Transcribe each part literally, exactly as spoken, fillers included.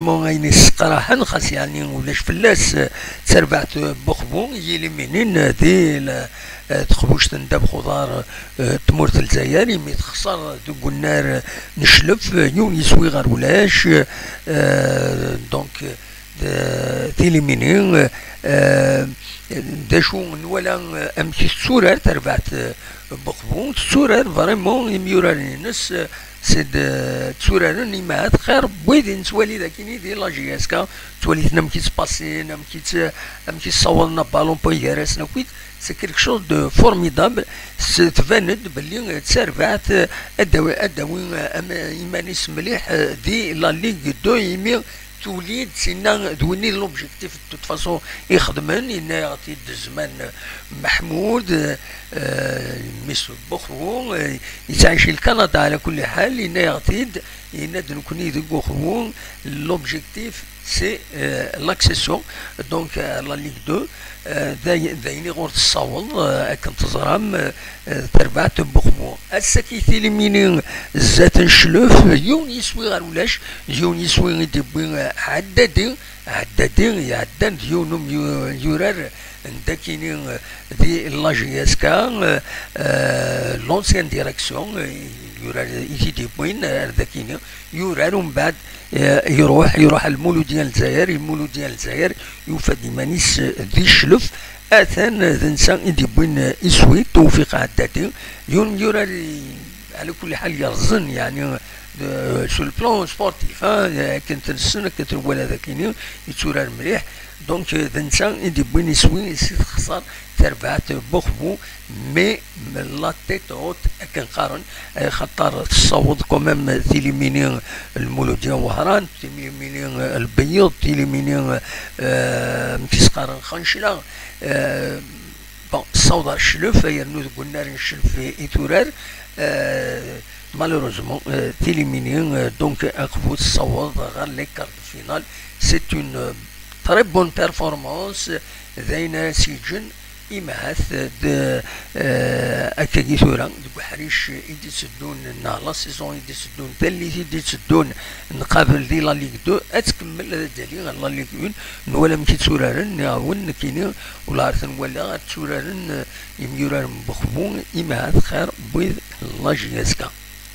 Ayen yesseqraḥen, xas yeɛni ulac fell-as, eh, d tarbaɛt, eh, n Buxbu, i yili minin, eh, di la, eh, teqbuct n ddabex uḍar, eh, n tmurt n Lezzayer, imi texṣer deg unnar, eh, n Cclef, eh, yiwen yiswi ɣer ulac, eh, donc, eh, d-, tili minin, eh, d acu nwala, eh, amek i tetturar terbaɛt, eh, n Buxbu, tetturar vraiment imyuraren-ines, eh, c'est de, tturaren imahat xir n wid i nettwali dagini di la J S K, ttwaliten amek i ttpasin, amek i tt-, amek i ssawḍen aballon n waygar-asen akk, c'est quelque chose de formidable. S-, tban-d belli d tarbaɛt, eh, ad d-tawi, ad d-tawi, eh, am-, iman-is mliḥ, eh, di la Ligue deux, imi tuli-d, sinna d win i d l'objectif de toute façon i xedmen, yenna-yaɣ-t-id zzman Meḥmud, eh, mmi-s n Buxbu, eh, yettɛici Lkanada ɛla kulli ḥal, yenna-yaɣ-t-id, yenna-d nekkni deg Buxbu, l'objectif c'est, eh, l'accession donc à la Ligue deux, eh, d ay-, d ayen i ɣur tessaweḍ, eh, akken teẓram, eh, eh, terbaɛt n Buxbu. Ass-agi tilimini zdat n Cclef, yiwen yiswi ɣer ulac, yiwen yiswi i d-yewwi, eh, Ɛeddadi, Ɛeddadi iɛeddan d yiwen umyu-, yurar n dakini, eh, di la J S K, eh, eh, l'ancienne direction, eh, yurar i t-id-yewwin ar dakini, yurar umbeɛd, eh, iruḥ, iruḥ ar Lmuludya n Lezzayer, i Lmuludya n Lezzayer yufa-d iman-is, eh, di Cclef, atan, eh, d netta i d-yewwin, eh, iswi, Tewfiq Ɛeddadi, yiwen n yurar i, ɛla kulli ḥal yerẓen, yeɛni, eh, sur le plan sportif, hein, akken t-nessen, akken t-nwala dakini, yetturar mliḥ, donc, eh, d netta i d-yewwin iswi si texṣer terbaɛt n Buxbu, mais la tête haute, akken qqaren, eh, xaṭer tessaweḍ quand même tilimini Lmuludya n Wehran, tilimini Lbeyyeḍ, tilimini, eh, amek i s-qqaren, Xancla, eh, bon, tessaweḍ ar Cclef, yernu deg unnar n Cclef i, i turar, eh, malheureusement, eh, tilimini, eh, donc, aqbu tessaweḍ ɣer les quarts de finale. C'est une, euh, très bonne performance, d ayen ara s-yeǧǧen imahat d, eh, akkagi tura, deg uḥric i d-itteddun, neɣ la saison i d-itteddun, tallit i d-itteddun, nqabel di la Ligue deux, ad tkemmel, ad d-tali ɣer la Ligue un, nwala amek i tturaren, nniɣ-awen nekkini, ula ar ten-walaɣ, ad tturaren, eh, imyuraren n Buxbu, imahat xir n wid n la J S K.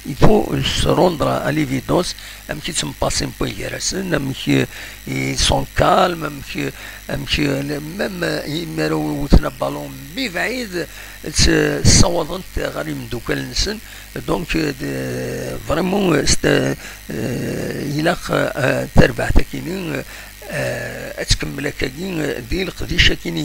Il faut se rendre à l'évidence, amek i ttemppassin waygar-asen, amek, eh, ils sont calmes, amek, amek, eh, même, eh, imi ara wten aballon mebɛid, tt-, ssawaḍen-t ɣer imeddukal-nsen. Donc, eh, de, vraiment, eh, c'est, eh, ilaq, eh, tarbaɛt akini, eh, ad tkemmel akkagi, eh, di leqdic akini.